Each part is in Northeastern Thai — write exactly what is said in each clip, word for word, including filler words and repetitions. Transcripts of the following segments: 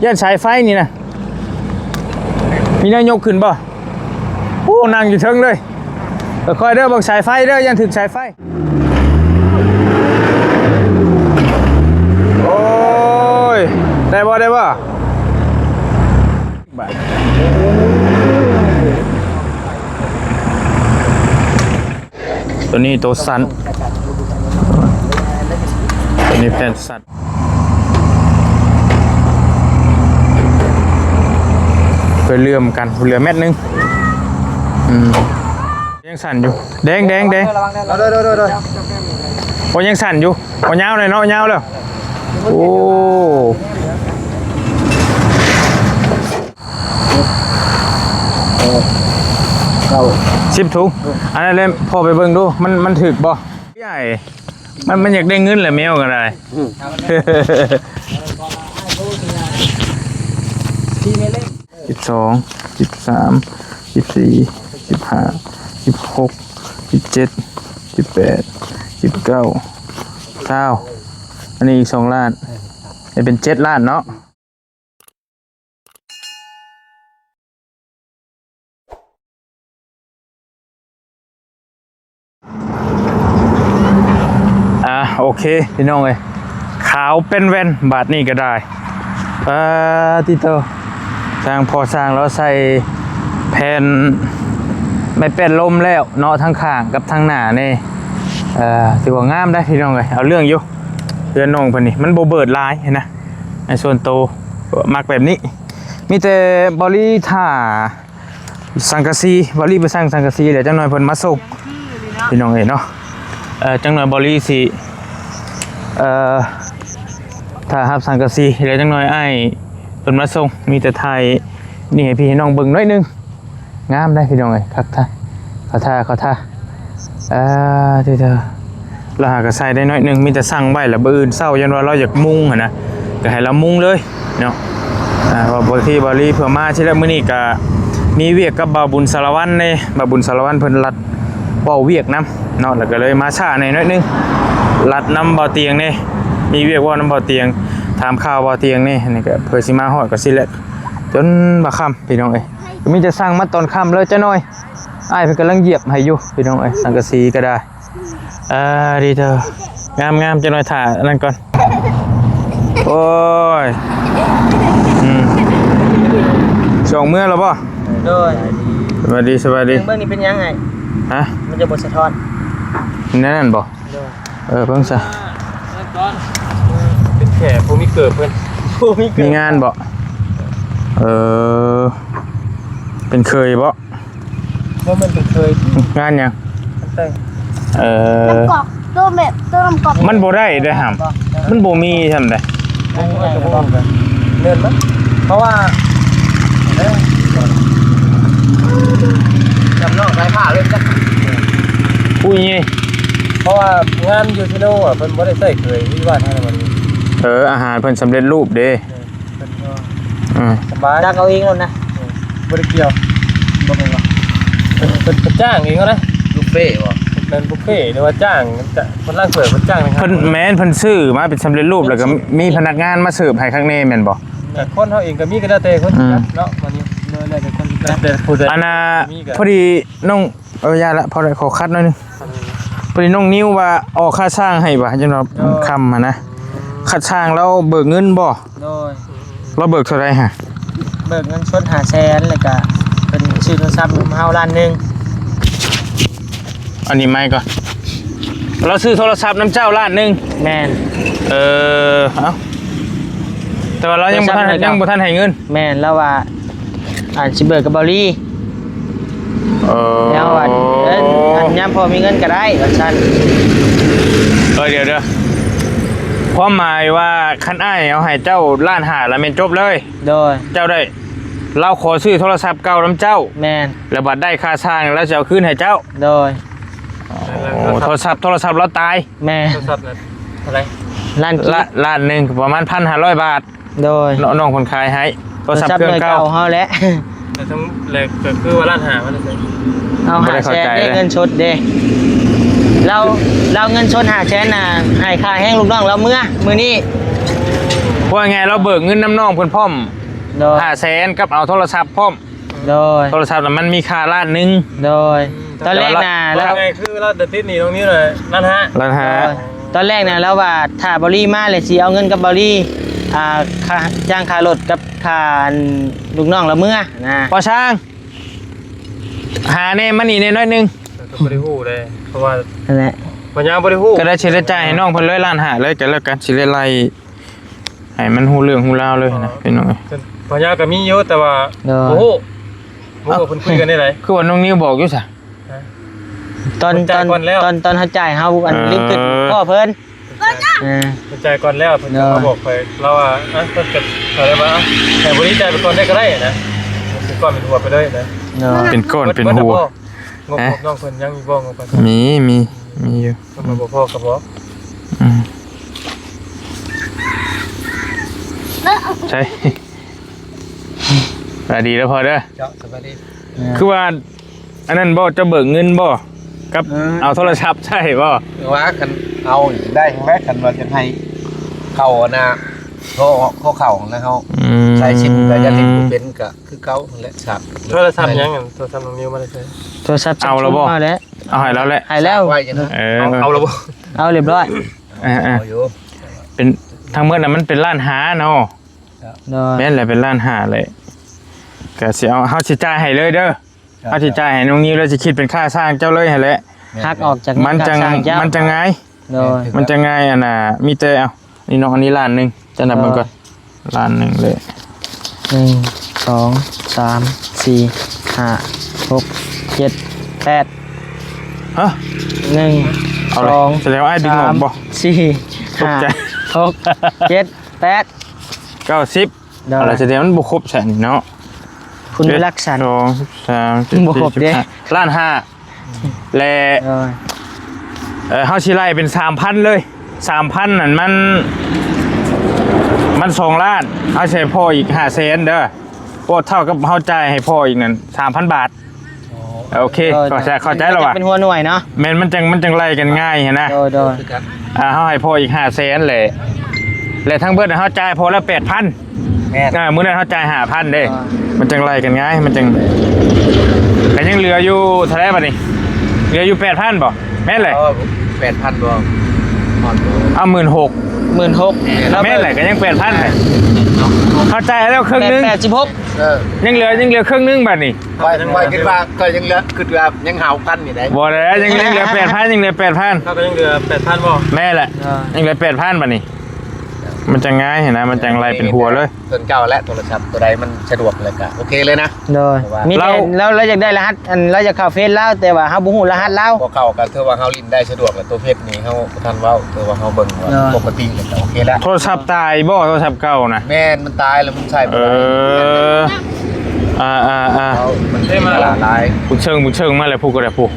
ย่านสายไฟนี่นะ มีแนวยกขึ้นบ่ โอ้ นั่งอยู่เทิงเลย ค่อยๆเด้อ เบิ่งสายไฟเด้อ ย่านถืกสายไฟ โอ้ย ได้บ่ ได้บ่ บาท ตัวนี้ตัวสั้น ตัวนี้แผ่นสั้น ไปเลื่อมกัน เหลือเมตรหนึ่ง อืม ยังสั่นอยู่ แดง แดง แดง ระวังเด้อ ระวังเด้อ ระวังเด้อ โอ้ ยังสั่นอยู่ โอ้ ยาวเลยเนาะ ยาวเลย โอ้ เก้า สิบถุง อันนั้นเลย พ่อไปเบิ่งดู มัน มันถืกบ่ ใหญ่ มัน มันอยากได้เงินแหละ แมวก็ได้ อืม สิบสอง สิบสาม สิบสี่ สิบห้า สิบหก สิบเจ็ด สิบแปด สิบเก้า ซาว อันนี้อีกสองล้าน ให้เป็นเจ็ดล้านเนาะ อ่ะ โอเค พี่น้องเอ้ย ขาวเป็นแว่น บาทนี้ก็ได้ อ่า ติโต ทางพ่อสร้างเราใส่แผ่นไม้แป้นลมแล้วเนาะ ทั้งข้างกับทั้งหน้านี่ เอ่อ ถือว่างามได้พี่น้องเอ้ย เอาเรื่องอยู่ เรือนน้องเพิ่นนี่ มันบ่เบิดหลายนะ ในส่วนโตมักแบบนี้ มีแต่บอลลี่ท่าสังกะสี บอลลี่ไปสั่งสังกะสี เดี๋ยวจังหน่อยเพิ่นมาส่ง พี่น้องเอ้ยเนาะ เอ่อ จังหน่อยบอลลี่สิ เอ่อ ถ้ารับสังกะสี เดี๋ยวจังหน่อยอ้ายเพิ่นมาส่ง มีแต่ถ่ายนี่ให้พี่ให้น้องเบิ่งหน่อยหนึ่ง งามได้พี่น้องเอ้ย คักท่า เขาท่า เขาท่า อ่า ที่เธอ เราหากระใส่ได้หน่อยหนึ่ง มีแต่สั่งไว้แล้ว มื้ออื่นเช้า ยันว่าเราอยากมุงหั้นนะ ก็ให้เรามุงเลยเนาะ อ่า ว่าบางทีบาลีเพิ่นมาที่แล้ว มื้อนี้ก็มีเวียกกับบ่าวบุญสารวัตรนี่ บ่าวบุญสารวัตรเพิ่นลัดเว้าเวียกนำเนาะ แล้วก็เลยมาช้าแหน่หน่อยหนึ่ง ลัดนำบ่าวเตียงนี่ มีเวียกเว้านำบ่าวเตียง ถามข่าวบ่าวเตียงนี่ นี่ก็เพิ่นสิมาฮอดก็สิแหละ จนบ่าค่ำพี่น้องเอ้ย ก็มีแต่สั่งมาตอนค่ำเลยจ้ะน้อย อ้ายเพิ่นกำลังเหยียบให้อยู่พี่น้องเอ้ย สังกะสีก็ได้ อ่า ดีเถอะ งามๆ จังหน่อยถ่าอันนั้นก่อน โอ้ย อืม ส่งเมื่อแล้วบ่ โดย สวัสดี สวัสดี เบิ่ง เบิ่งนี่เป็นยังไง ฮะ มันจะบ่สะท้อน นั่นนั่นบ่ โดย เออ เบิ่งซะ เป็นแขกผู้มีเกิดเพิ่น ผู้มีเกิด มีงานบ่ เออ เป็นเคยบ่ ว่ามันเป็นเคย งานหยัง มันแต่ง เออ น้ำก๊อก ตัวแบบ ตัวน้ำก๊อก มันบ่ได้เด้อหำ บ่ มันบ่มีทำได๋ มันบ่ได้บ่ เงินมั้ง เพราะว่า เด้อ จำนอกสายผ้าเลยจ้ะ ผู้นี้ เพราะว่างานอยู่ที่โน่นอะ เพิ่นบ่ได้ใส่เคยที่บ้านให้มัน เออ อาหารเพิ่นสำเร็จรูปเด้ เออ เพิ่นก็ อืม สบาย ตักเอาเองแล้วนะ บ่ได้เกี่ยว บ่แม่นบ่ เพิ่น เพิ่น เพิ่นจ้างเองนะ บุฟเฟ่ต์บ่ เป็นบุฟเฟ่ต์หรือว่าจ้าง จะ คนล่างเปิด เพิ่นจ้างนะครับ เพิ่น แม่น เพิ่นซื้อมาเป็นสำเร็จรูป แล้วก็มีพนักงานมาเสิร์ฟให้ข้างในแม่นบ่ แต่คนเฮาเองก็มี ก็แล้วแต่คน อืม เนาะ วันนี้ แล้วแต่คน แล้วแต่ผู้ใด อันน่ะ มีก็ พอดีน้อง เออ อย่าละ พอแล้ว ขอคัดหน่อยหนึ่ง พอดีน้องนิวว่าออกค่าช่างให้บ่ะ จังว่า เออ ค่ำหั่นนะ ค่าช่างแล้วเบิกเงินบ่ โดย เราเบิกเท่าไหร่ฮะ เบิกเงินสดห้าแสน แล้วก็เพิ่นซื้อโทรศัพท์นำเฮาล้านหนึ่ง อันนี้ไม่ก่อน เราซื้อโทรศัพท์นำเจ้าล้านหนึ่ง แม่น เออ เอ้า แต่ว่าเรายังบ่ทัน โทรศัพท์ให้เจ้า ยังบ่ทันให้เงิน แม่น แล้วว่า อันสิเบิกกับเบาหลี เออ แล้วว่า เอ้ย อันยามพอมีเงินก็ได้ ว่าซั่น เออ เดี๋ยว เดี๋ยว ความหมายว่าคันอ้ายเอาให้เจ้าล้านห้าแล้วแม่นจบเลย โดย เจ้าได้ ลาวขอซื้อโทรศัพท์เก่านำเจ้า แม่น แล้วบัดได้ค่าช่างแล้วจะเอาคืนให้เจ้า โดย โอ้ โทรศัพท์ โทรศัพท์ลาวตาย แม่น โทรศัพท์นะ เท่าไหร่ ล้านกีบ ละ ล้านหนึ่ง ประมาณพันห้าร้อยบาท โดย เนาะ น้องเพิ่นขายให้ โทรศัพท์เครื่องเก่า โทรศัพท์เครื่องเก่าเฮาแหละ แต่ทั้งแรกก็คือว่าล้านห้ามันเลย เอา บ่ได้เข้าใจ ห้าแสนเด้ เลย เงินสดเด้ ลาว ลาวเงินสดห้าแสนน่ะ ให้ค่าแรงลูกน้องลาวเมือ มื้อนี้ ว่าไง เราเบิกเงินนำน้องเพิ่นพร้อม โดย ห้าแสน กับเอาโทรศัพท์พร้อม โดย โทรศัพท์น่ะมันมีค่าล้านหนึ่ง โดย ตอนแรกน่ะ แล้ว ว่าไง คือเราจะติดหนี้ตรงนี้เลย ล้านห้า ล้านห้า โดย ตอนแรกน่ะ แล้วว่าถ้าเบาลี่มาเลยสิเอาเงินกับเบาลี่ อ่า ค่า จ้างค่ารถกับค่าอันลูกน้องละเมือนะ พอช่าง หาแน่มานี่แน่น้อยหนึ่ง ก็บ่ได้ฮู้เลย เพราะว่า นั่นแหละ พอช่างบ่ได้ฮู้ ก็ได้สิได้จ่ายให้น้องเพิ่นเลยล้านห้าเลย ก็แล้วกัน สิได้ไล่ให้มันฮู้เรื่องฮู้ราวเลยนะ พี่น้องเอ้ย พอช่างก็มีอยู่ แต่ว่า โดย บ่ฮู้ บ่ฮู้ว่าเพิ่นคุยกันได้ได คือว่าน้องนิวบอกอยู่ซะ ฮะ ตอน ตอน จ่ายก่อนแล้ว ตอน ตอนเขาจ่ายเฮาอัน เออ ลืมขึ้นพ่อเพิ่น เออ เพิ่นจ่ายก่อนแล้ว เพิ่นก็ เนาะ มาบอกข้อย เราว่า อ่ะ เพิ่นก็ เขาเรียกว่า อ่ะ ให้บริจาคไปก่อนได้ก็ได้นะ เป็นก้อนเป็นหัวไปเลยนะ เนาะ เป็นก้อนเป็นหัว เบิดแล้วบ่ งบ ฮะ งบน้องเพิ่นยังอยู่บ่ งบเพิ่น มี มี มีอยู่ เพิ่นมาบอกพ่อก็บอก อืม ใช่ สวัสดีแล้วพอเด้อ เจ้า สวัสดี คือว่า อันนั้นบ่ เจ้าเบิกเงินบ่ กับ เออ เอาโทรศัพท์ใช่บ่ ว่ากันเอาได้ครั้งแรกกันว่าจะให้เข้านะ โทร โทรเข้านะเฮา อืม ใส่ซิมก็จะเล่นบ่เป็นก็คือเก่านั่นแหละครับ โทรศัพท์หยังอัน โทรศัพท์น้องนิวมาได้ใช่ โทรศัพท์ เอาแล้วบ่ Samsung มาแล้ว เอาให้แล้วแหละ ให้แล้ว ไว้จังนะ เออ เอา เอาแล้วบ่ เอาเรียบร้อย เออ เออ เอาอยู่ เป็น ทั้งหมดน่ะมันเป็นล้านห้าเนาะ ครับ โดย แม่นแหละ เป็นล้านห้าเลย ก็สิเอา เฮาสิจ่ายให้เลยเด้อ ครับ เฮาสิจ่ายให้น้องนิว แล้วสิคิดเป็นค่าสร้างเจ้าเลยหั่นแหละ แม่น หักออกจาก มันจัง ค่าสร้างเจ้า มันจังง่าย โดย มันจังง่าย อันน่ะ มีแต่ เอา นี่น้อง อันนี้ล้านหนึ่ง จะนับมันก่อน โดย ล้านหนึ่งเลย หนึ่ง สอง สาม สี่ ห้า หก เจ็ด แปด ฮะ หนึ่ง เอาเลย สอง แสดงว่าไอ้ดึงออกบ่ สาม สี่ ตกใจ ห้า หก เจ็ด แปด เก้าสิบ ได้ อะไรจะเดียวมันบ่ครบแสนเนาะ คุณ เจ็ด รักษา สอง สาม สิบ บ่ครบเด้ สิบห้า ล้านห้า และ เออ เอ่อ เฮาสิไล่เป็น สามพัน เลย สามพัน นั่นมัน มัน สอง ล้าน เฮาสิให้พ่ออีก ห้าแสน เด้อ พอเท่ากับเฮาจ่ายให้พ่ออีกนั่น สามพัน บาท อ๋อ โอเค โดย เข้าใจ เข้าใจแล้ววะ เป็นหัวหน่วยเนาะ แม่น มันจัง มันจังไล่กันง่ายหั้นนะ โดย โดย คือกัน อ่า เฮาให้พ่ออีก ห้าแสน แหละ และทั้งเบิดเฮาจ่ายพ่อละ แปดพัน แม่น อ่า มื้อนั้นเฮาจ่าย ห้าพัน เด้ อ่า มันจังไล่กันง่าย มันจัง ก็ยังเหลืออยู่เท่าไหร่บัดนี้ เหลืออยู่ แปดพัน บ่ แม่นเลย เอา แปดพัน บ่ ฮอดบ่ เอา หมื่นหก หมื่นหก แม่น แล้ว แม่นเลย ก็ยัง แปดพัน เลย เนาะ เฮาจ่ายแล้วครึ่งหนึ่ง แปด แปดสิบหก เออ ยังเหลือ ยังเหลือครึ่งหนึ่งบัดนี้ ข้อย ข้อยคิดว่า ข้อยยังเหลือ คิดว่ายังหา หกพัน อยู่เด้ บ่แล้ว ยัง ยังเหลือ แปดพัน ยังเหลือ แปดพัน เราก็ยังเหลือ แปดพัน บ่ แม่นแหละ อ่า ยังเหลือ แปดพัน บัดนี้ มันจะง่ายหั้นนะ มันจังไล่เป็นหัวเลย ส่วนเก่าและโทรศัพท์ตัวใดมันสะดวกเลยก็โอเคเลยนะ โดย แต่ว่า มีแต่ เรา เรา เราอยากได้รหัส อัน เราอยากเข้าเฟซลาว แต่ว่าเฮาบ่ฮู้รหัสลาว บ่เข้าก็ถือว่าเฮาเล่นได้สะดวกแล้ว ตัวเฟซนี่เฮาบ่ทันเว้า ถือว่าเฮาเบิ่งว่า โดย ปกติแล้วก็โอเคแล้ว โทรศัพท์ตายบ่ โทรศัพท์เก่านะ แม่น มันตายแล้วมันใช้บ่ได้ เออ อ่า อ่า อ่า เอามันได้มาหลาย ผู้เชิง ผู้เชิงมาแล้ว ผู้ก็ได้ผู้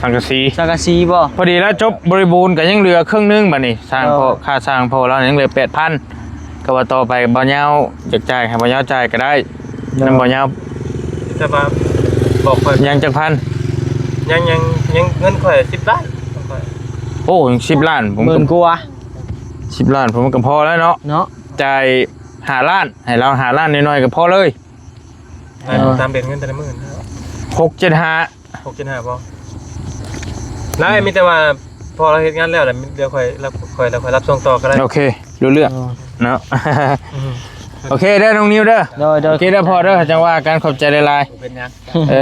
สังกะสี สังกะสีบ่ พอดีแล้วจบบริบูรณ์ก็ยังเหลือครึ่งหนึ่งบัดนี้ สร้างพ่อ โดย ค่าสร้างพ่อแล้วยังเหลือ แปดพัน ก็ว่าต่อไปบ่าวยาวอยากจ่ายให้บ่าวยาวจ่ายก็ได้ โดย นำบ่าวยาว แต่ว่าบอกข้อย ยังจักพัน ยัง ยัง ยังเงินข้อย สิบ ล้าน ข้อย โอ้ ยัง สิบ ล้าน ผมก็ หมื่นกว่า สิบ ล้าน ผมก็พอแล้วเนาะ เนาะ จ่าย ห้า ล้าน ให้เรา ห้า ล้านน้อยๆก็พอเลย ได้ เออ ตามเดือนเงินแต่ละมื้อนะ หกเจ็ดห้า หกเจ็ดห้า บ่ ได้ มีแต่ว่าพอเราเฮ็ดงานแล้วแหละ เดี๋ยวค่อยรับ ค่อย แล้วค่อยรับส่งต่อก็ได้ โอเค รู้เรื่อง เออ เนาะ อืม โอเคเด้อ น้องนิวเด้อ โดย โดย โอเคเด้อพ่อเด้อ จังว่ากัน ขอบใจหลายๆ เป็นหยัง เอ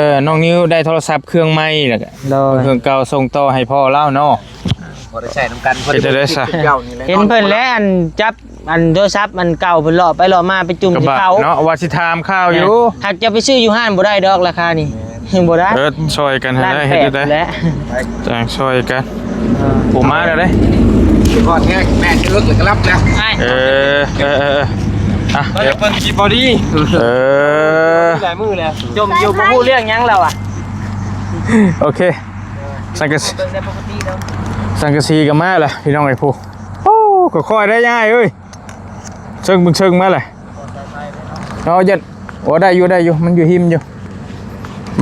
อ น้องนิวได้โทรศัพท์เครื่องใหม่แล้วก็ โดย เครื่องเก่าส่งต่อให้พ่อลาวเนาะ บ่ได้ใช้นำกัน เฮ็ดได้ซะ เจ้านี่แหละ เห็นเพิ่นแล้วอันจับอันโทรศัพท์อันเก่าเพิ่นเลาะไปเลาะมาไปจุ่ม กระบะ ที่เขา เนาะ ว่าสิถามข่าวอยู่ หากจะไปซื้ออยู่ห้างบ่ได้ดอกราคานี่ บ่ได้ เออ ช่วยกันให้ได้ ล้านแปด เฮ็ดได้ แล้ว จ้างช่วยกัน เออ ผมมาแล้วเด้ ก่อนแง่แม่จะลดหรือกระลับแล้ว เออ เออ เออ เออ อ่ะ เราจะเปิดคลิปบอดี้ เออ หลายมื้อแล้ว จมอยู่บ่ฮู้เรื่องหยังแล้วอ่ะ โอเค สังกะสี เบิ่งได้ปกติแล้ว สังกะสีก็มาแล้ว พี่น้องไอ้ผู้ โอ้ ก็ค่อยได้ง่ายเอ้ย เชิงบึงเชิงมาเลย เนาะ ยัน โอ้ ได้อยู่ ได้อยู่ มันอยู่หิมอยู่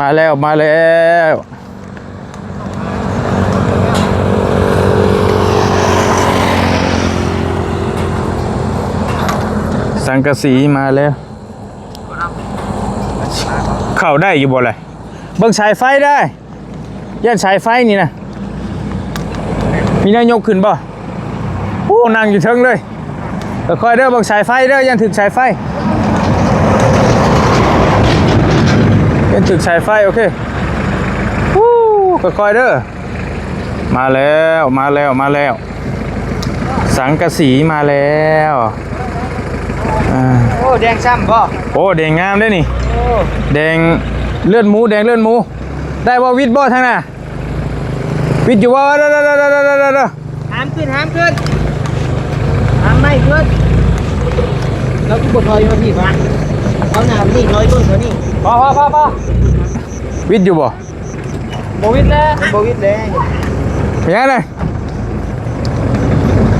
มาแล้ว มาแล้ว สังกะสีมาแล้ว เข้าได้อยู่บ่เลย เบิ่งสายไฟได้ ย่านสายไฟนี่นะ มีแนวยกขึ้นบ่ โอ้ นั่งอยู่เทิงเลย ค่อยๆเด้อ เบิ่งสายไฟเด้อ ย่านถึกสายไฟ ย่านถึกสายไฟ โอเค โอ้ ค่อยๆเด้อ มาแล้ว มาแล้ว มาแล้ว สังกะสีมาแล้ว อ่า โอ้ แดงซ้ำบ่ โอ้ แดงงามเด้นี่ โอ้ แดงเลือดหมู แดงเลือดหมู ได้บ่ วิดบ่ทางน่ะ วิดอยู่บ่ เด้อ เด้อ เด้อ เด้อ เด้อ เด้อ ห้ามขึ้น ห้ามขึ้น ห้ามไม่ขึ้น แล้วกูบ่ถอยมาพี่วะ เอาหน้านี่ถอยเบิ่งเท่านี้ พอ พอ พอ พอ วิดอยู่บ่ บ่วิดแล้ว มันบ่วิดแล้ว เป็นยังไง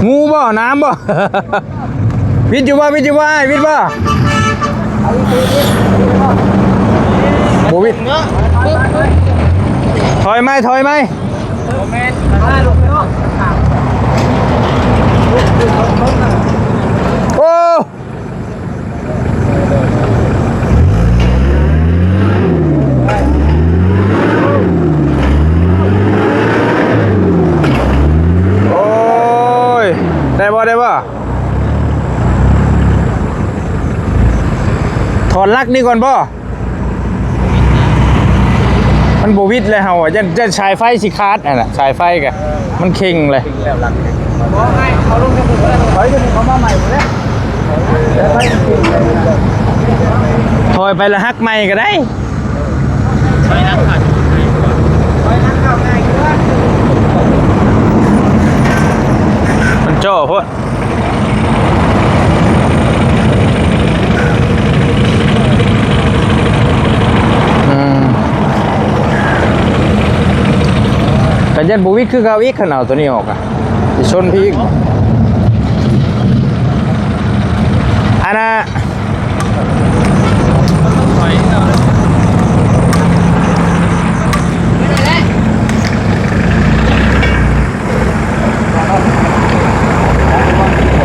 งูบ่ น้ำบ่ วิดอยู่บ่ วิดอยู่บ่ อ้าย วิดบ่ เอาอีก เอาอีก เอาอีก บ่วิด เนาะ ถอยไหม ถอยไหม บ่แม่น โอ้ โอ้ย ได้บ่ ได้บ่ ถอดลักนี่ก่อนบ่ มันบ่วิดเลยเฮาอะ ย่าน ย่านสายไฟสิขาดนั่นน่ะ สายไฟกะ มันเข่งเลย ถอยไปแล้วหักใหม่ก็ได้ มันจ่อโพด อืม ก็ย่านบ่วิดคือเก่าอีก คันเอาตัวนี้ออกอะ สิชนพี่อีก อันน่ะ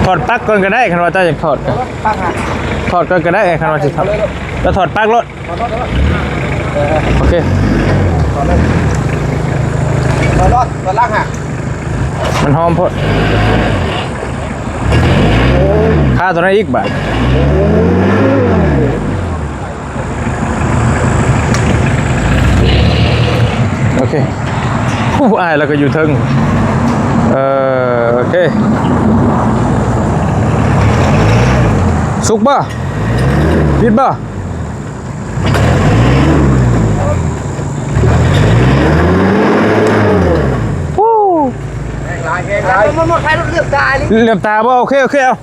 ถอดปลั๊กก่อนก็ได้ คันว่าเจ้าอยากถอดก็ ปลั๊กอะ ถอดก่อนก็ได้ คันว่าสิถอด แล้วถอดปลั๊กรถ โอเค ถอดเลย ถอดรถ ถอดลักฮะ มันหอมโพด ค่าตัวนั้นอีกบาท โอเค ผู้อ้ายแล้วก็อยู่เทิง เอ่อ โอเค สุกบ่ ปิดบ่ ฮู้ หลายแฮงหลาย มันหมดไฟรถเหลือบตาเลย เหลือบตาบ่ โอเค โอเค เอา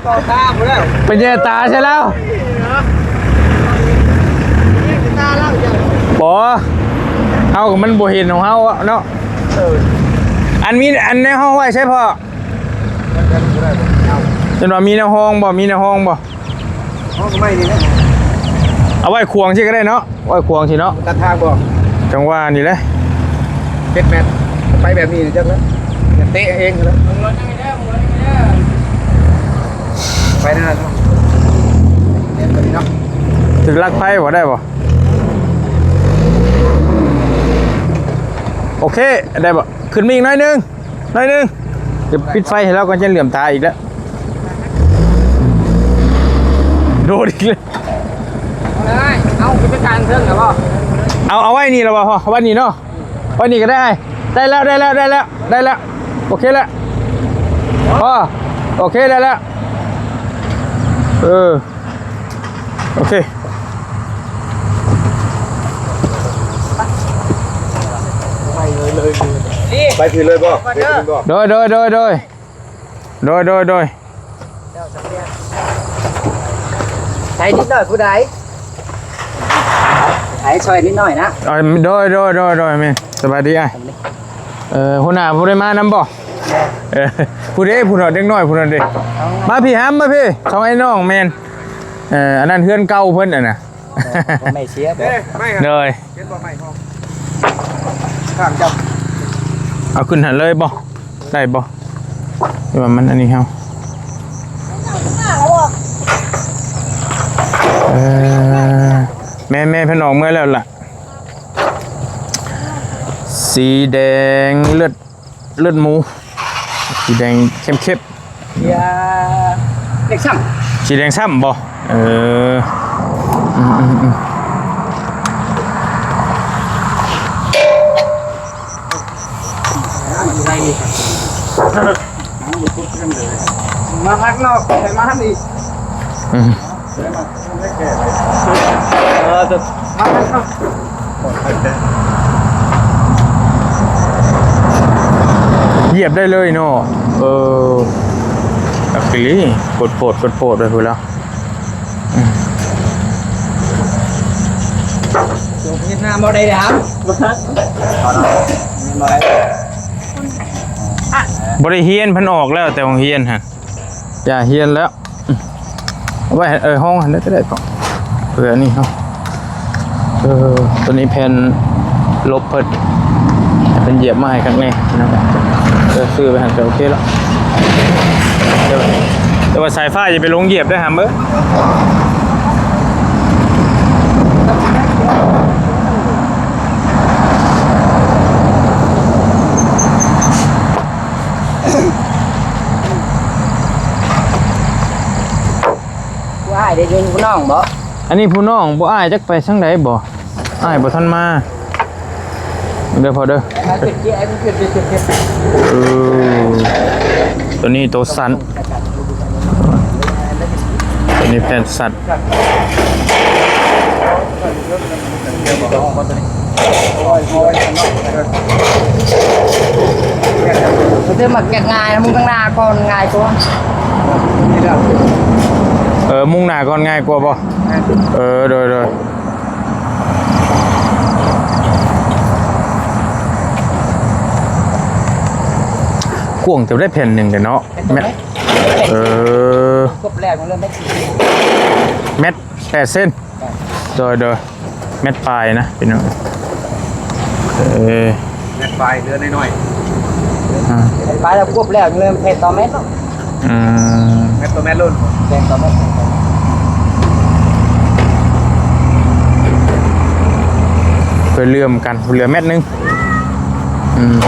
ต่อตาหมดแล้ว ไปแย่ตาใช่แล้ว ตาแล้ว บ่ เฮาก็มันบ่เห็นของเฮาอะเนาะ เออ อันมี อันในห้องไว้ใช่พอ จนว่ามีในห้องบ่ มีในห้องบ่ ห้องก็ไม่นี่นะ เอาไว้ขวางสิก็ได้เนาะ ไว้ขวางสิเนาะ ตัดทางบ่ จังหวะนี่แหละ เจ็ดแมตช์ ไปแบบนี้จังแล้ว เตะเองแล้ว ไปนั่นน่ะเนาะ เล่นไปนี่เนาะ ถือลักไพ่บ่ได้บ่ โอเค ได้บ่ ขึ้นมาอีกหน่อยหนึ่ง หน่อยหนึ่ง เดี๋ยวปิดไฟให้เราก่อน จะเหลื่อมตาอีกแล้ว โดดอีกเลย เอาเลย เอาไปกลางเทิงเหรอพ่อ เอา เอาไว้นี่แล้วบ่พ่อ ไว้นี่เนาะ ไว้นี่ก็ได้ ได้แล้ว ได้แล้ว ได้แล้ว ได้แล้ว โอเคแล้ว พ่อ โอเค ได้แล้ว เออ โอเค ไปเลยเลย นี่ ไปถือเลยบ่ ไปเด้อ ถือเลยบ่ โดย โดย โดย โดย โดย โดย โดย ใช้นิดหน่อยผู้ใด ใช้ซอยนิดหน่อยนะ เอ่อ โดย โดย โดย โดย แม่น สบายดีอ้าย เอ่อ หัวหน้าผู้ใดมานำบ่ เออ ผู้ใด ผู้น้อย เด็กน้อยผู้นั้นเด้ มาพี่หำ มาพี่ ของไอ้น้องแม่น เอ่อ อันนั้นเฮือนเก่าเพิ่นน่ะนะ ของแม่เสียบ่ เอ้ย ไม่ครับ โดย เห็นบ่ไม่พอ ข้างเจ้า เอาขึ้นหั่นเลยบ่ ได้บ่ หรือว่ามันอันนี้เฮา แม่เพิ่นออกเมื่อแล้วล่ะ สีแดงเลือด เลือดหมู สีแดงเข้มๆ เสียเล็กซ้ำ สีแดงซ้ำบ่ เออ อืมอืมอืม มาพักนอกไปมาหันอีก อืม เออ แต่มาพักนอก เหยียบได้เลยเนาะ เออ อักลี กดโพด กดโพดไปพู้นแล้ว อืม เฮ็ดน้ำบ่ได้แล้ว บ่ได้เฮียน เพิ่นออกแล้วแต่โรงเรียนหั่น อย่าเฮียนแล้ว อืม เอาไว้ เออ ห้องหั่นได้ก็ได้ เพื่อนี่เนาะ เออ ตัวนี้แผ่นลบเพิ่น เพิ่นเหยียบมาให้ข้างในนะ เออ ซื้อไปหั่นก็โอเคแล้ว แต่ว่า แต่ว่าสายฟ้าอย่าไปลงเหยียบเด้อหำเอ้อ ผู้อ้ายได้ยินผู้น้องบ่ อันนี้ผู้น้อง บ่อ้ายจักไปทางใดบ่ อ้ายบ่ทันมา เด้อพ่อเด้อ มาเก็บเก็บเก็บเก็บเก็บ เออ ตัวนี้ตัวสั้น ตัวนี้แผ่นสั้น เธอมาแกะง่ายนะ มึงข้างหน้าก่อนง่ายกว่า เออ มุ่งหน้าก่อนง่ายกว่าบ่ เออ โดย โดย กว้างแต่ได้แผ่นหนึ่งเด้อเนาะ แม่น เออ ครบแล้ว มันเริ่มแม็กซ์ แมตรแปดเซน โดย โดย แมตรปลายนะพี่น้อง เออ แมตรปลาย เหลือน้อยๆ อ่า แมตรปลายแล้วครบแล้ว เริ่มแผ่นต่อแมตรเนาะ อืม แมตรต่อแมตรรุ่น แผ่นต่อแมตร เพื่อเลื่อมกัน เหลือแมตรหนึ่ง อืม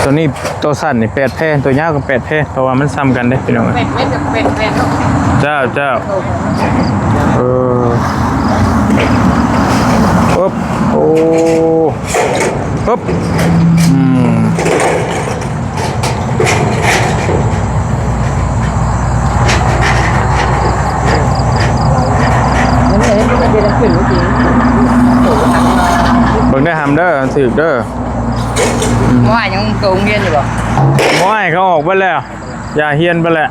ตัวนี้ ตัวสั้นนี่แปดแพร่ ตัวยาวก็แปดแพร่ เพราะว่ามันซ้ำกันเด้พี่น้อง แปดเมตรกับแปดแพร่เนาะ เจ้า เจ้า เออ ปึ๊บ โอ้ ปึ๊บ อืม เบิ่งได้หำเด้อ ถืกเด้อ อืม ว่ายังโรงเรียนอยู่บ่ ว่าให้เขาออกไปแล้ว อย่าเฮียนไปแหละ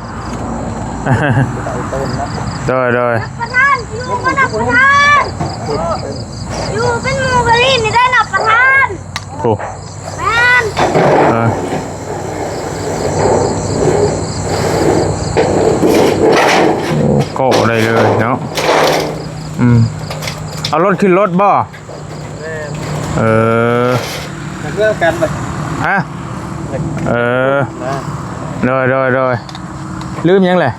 โดย โดย ประธาน อยู่บ่นะประธาน อยู่เป็นหมู่กะลีนี่ได้นะประธาน โอ้ แม่น เออ โอ้ ก็ได้เลยเนาะ อืม เอารถขึ้นรถบ่ เออ เลิกกันเลย ฮะ เออ นะ โดย โดย โดย ลืมหยังแหละ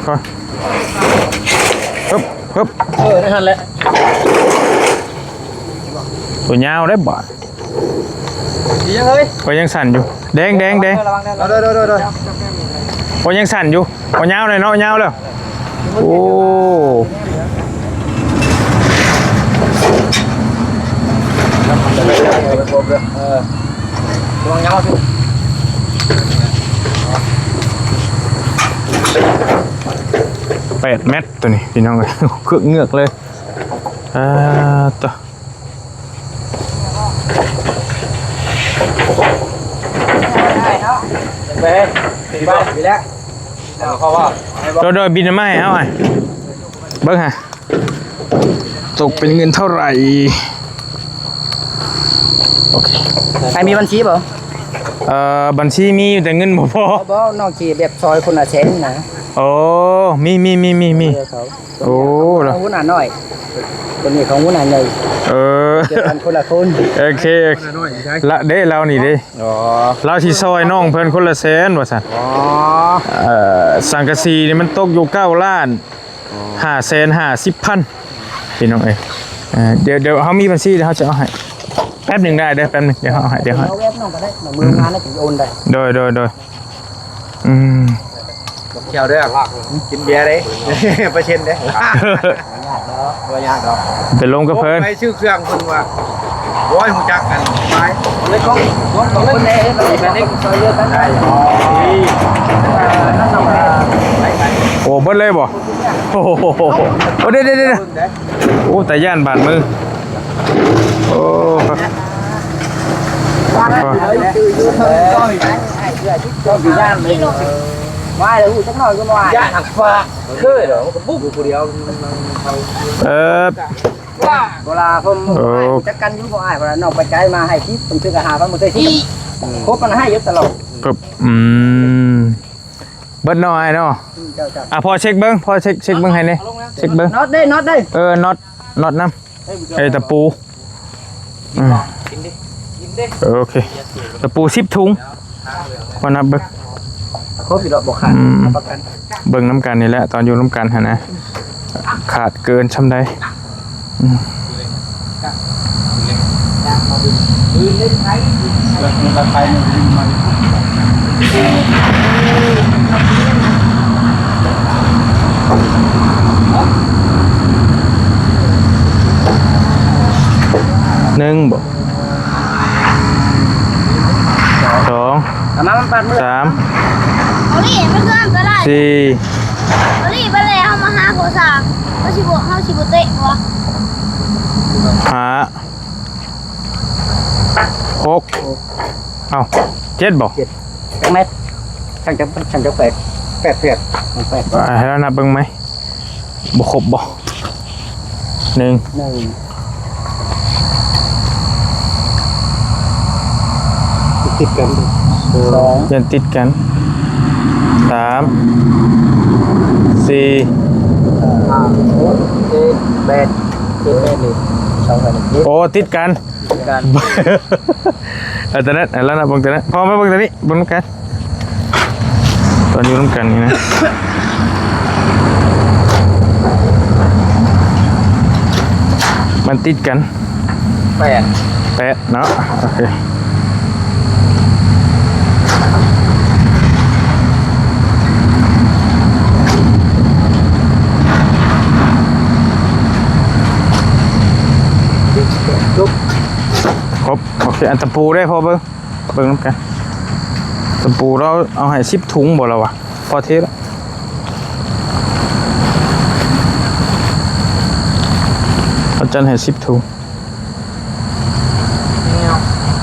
ค่อยๆ ฮึบ ฮึบ เออ นั่นแหละ ตัวยาวได้บ่ ดีจังเฮ้ย ก็ยังสั่นอยู่ แดง แดง แดง ระวังเด้อ ระวังเด้อ ระวังเด้อ ก็ยังสั่นอยู่ ก็ยาวเลยเนาะ ยาวเลย โอ้ เออ ระวังยาวสิ แปดเมตรตัวนี้ พี่น้องเอ้ย เงือกเงือกเลย อ่า ต่อ ไป ไปบ้านอยู่แล้ว เอาเข้าว่า โดย โดย บินมาให้เฮาอ้าย เบิ่งฮะ ตกเป็นเงินเท่าไหร่ โอเค ใครมีบัญชีบ่ เอ่อ บัญชีมีอยู่แต่เงินบ่พอ บ่ บ่ น้องสิแบบซอยคนละแสนนะ โอ้ มี มี มี มี มี เออเขา โอ้ ของหัวหน้าน้อย ตัวนี้ของหัวหน้าใหญ่ เออ เจอกันคนละคน โอเค โอเค ละเด้ ลาวนี่เด้ อ๋อ ลาวสิซอยน้องเพิ่นคนละแสนว่าซั่น อ๋อ เอ่อ สังกะสีนี่มันตกอยู่เก้าล้าน อ๋อ ห้าแสนห้าสิบพัน พี่น้องเอ้ย เอ่อ เดี๋ยว เดี๋ยวเฮามีบัญชี เดี๋ยวเฮาจะเอาให้ แป๊บหนึ่งได้เด้อ แป๊บหนึ่ง เดี๋ยวเฮาเอาให้ เดี๋ยวเฮา เอาเว็บน้องก็ได้ เมื่อวานน่าจะโอนได้ โดย โดย โดย อืม เที่ยวเด้อ กินเบียร์เด้ เปอร์เซ็นต์เด้ บ่ยากดอก บ่ยากดอก ไปลงกับเพิ่น ไปซื้อเครื่องเพิ่นว่า โอ้ย ฮู้จักกัน ไป เลยของ ของเพิ่นเด้ ไปเด้ ซอยเดียวกัน ได้ อ๋อ โอ้ เบิดเลยบ่ โอ้โห โอ้ เดี๋ยว เดี๋ยว เดี๋ยว เบิ่งเด้ โอ้ แต่ย่านบาดมือ โอ้ ครับ ว่าแล้วฮู้จักหน่อยก็บ่ว่า ย่านหักฟ้า เคยเหรอ มันก็บุกอยู่ผู้เดียว มัน มัน มัน เออ เวลาผม โอ้ จักกันอยู่บ่อ้าย เวลาน้องไปไกลมาให้ทิป ผมซื้อกะห้าพัน บ่ได้ทิป ครบมันให้อยู่ตลอด ครับ อืม เบิดน้อยเนาะ อืม เจ้า เจ้า อ่ะ พอเช็คเบิ่ง พอเช็ค เช็คเบิ่งให้แหน่ เช็คเบิ่ง น็อตเด้ น็อตเด้ เออ น็อต น็อตนำ เอ้ย ตะปู อืม กินดิ กินดิ เออ โอเค ตะปูสิบถุง พอนับเบิ่ง ครบอยู่ดอก บ่ขาด อืม รับประกัน เบิ่งนำกันนี่แหละ ตอนอยู่นำกันหั่นนะ ขาดเกินช่ำใด อืม หนึ่งบ่ สอง เอามามันปัดมือ สาม เอานี่มันคืออันตราย สี่ เอานี่ไปเลย เอามาหาโคซา เขาสิบ่ เขาสิบ่เตะวะ ห้า หก เอ้า เจ็ดบ่ เจ็ด จักแมตร ช่างจะ ช่างจะแปด แปด แปด แปด อ่า ให้เรานับเบิ่งไหม บ่ครบบ่ หนึ่ง หนึ่ง ติดกัน สอง ยันติดกัน สาม สี่ ห้า หก เจ็ด แปด เจ็ด แปด นี่ สอง แปด นี่ โอ้ ติดกัน กัน เอาตัวนั้น เอาแล้วนะ เบิ่งตัวนั้น พอมาเบิ่งตัวนี้ เบิ่งกัน ตอนอยู่ร่วมกันนี่นะ มันติดกัน แปด แปด เนาะ โอเค ครบ โอเค อันตะปูได้พอเบิ่ง เบิ่งนำกัน ตะปูเราเอาให้สิบถุงบ่แล้ววะ พอเทแล้ว เอาจันให้สิบถุง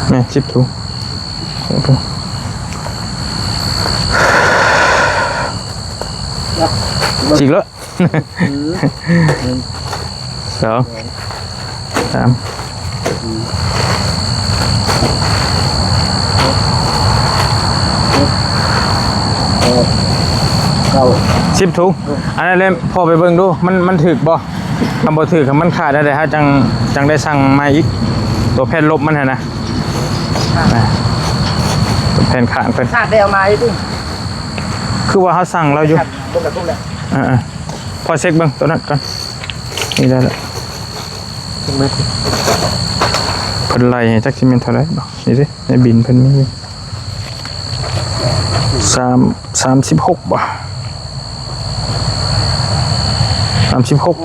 แม่น สิบถุง อีกแล้ว อืม หนึ่ง สอง สาม เก้า สิบถุง อันนั้นเลย พอไปเบิ่งดู มัน มันถืกบ่ ถ้าบ่ถืก มันขาดได้ เฮาจัง จังได้สั่งมาอีก ตัวแผ่นลบมันหั่นนะ อ่ะ ตัวแผ่นข้างเพิ่น ขาดได้เอามาอีกดิ คือว่าเฮาสั่งแล้วอยู่ ครับ เบิ่งกระทุ้งแล้ว อ่าๆ พอเช็คเบิ่งตัวนั้นก่อน นี่ได้แล้ว เบิ่งไหม เพิ่นไล่ให้จักสิแม่นเท่าไหร่บ่ นี่สิ ในบินเพิ่นมีอยู่ สาม สามสิบหกบ่ สามสิบหก